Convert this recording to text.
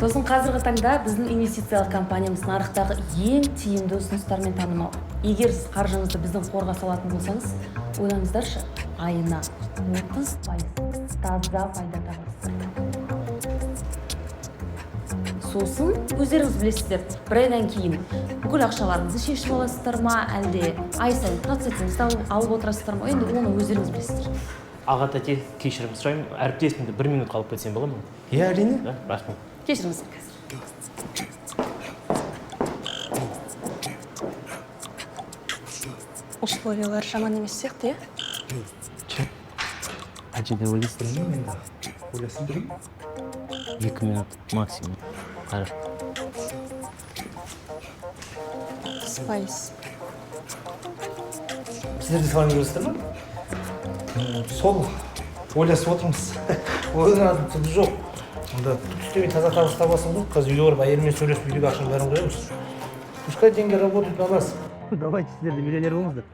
Сосын қазіргі таңда біздің инвестициялық компаниямыз нарықтағы ең тиімді ұсыныстармен танымал. Егер сіз қаржыңызды біздің қорға салатын болсаңыз, ойлаңыздаршы, айына 30% таза пайда табасыздар. Сосын өздеріңіз білесіздер, бір айдан кейін бүкіл ақшаларыңызды шешіп аласыздар ма, әлде ай сайын процентіңізді алып отырасыздар ма, енді оны өздеріңіз білесіздер. Аға, тәте, кешірім сұраймын, әріптесімді бір минут қалып кетсем бола ма? Иә, әрине. Да, рахмет. Кешіріңіз, қазір. Условиялары жаман емес сияқты, иә? Әже деп ойлайсыз? Білмеймін енді, ойласын. 2 минут максимум. Қара. 30%. Сіздер де салайын деп жатырсыздар ма? Сол ойласып отырмыз, ойланатын түгі жоқ. Онда түк істемей таза табыс табасың ғой. Қазір үйге барып, әйеліммен сөйлесіп, үйдегі ақшаның бәрін құямыз. Пускай деньги работают на нас. Давайте, сіздер де миллионер болыңыздар.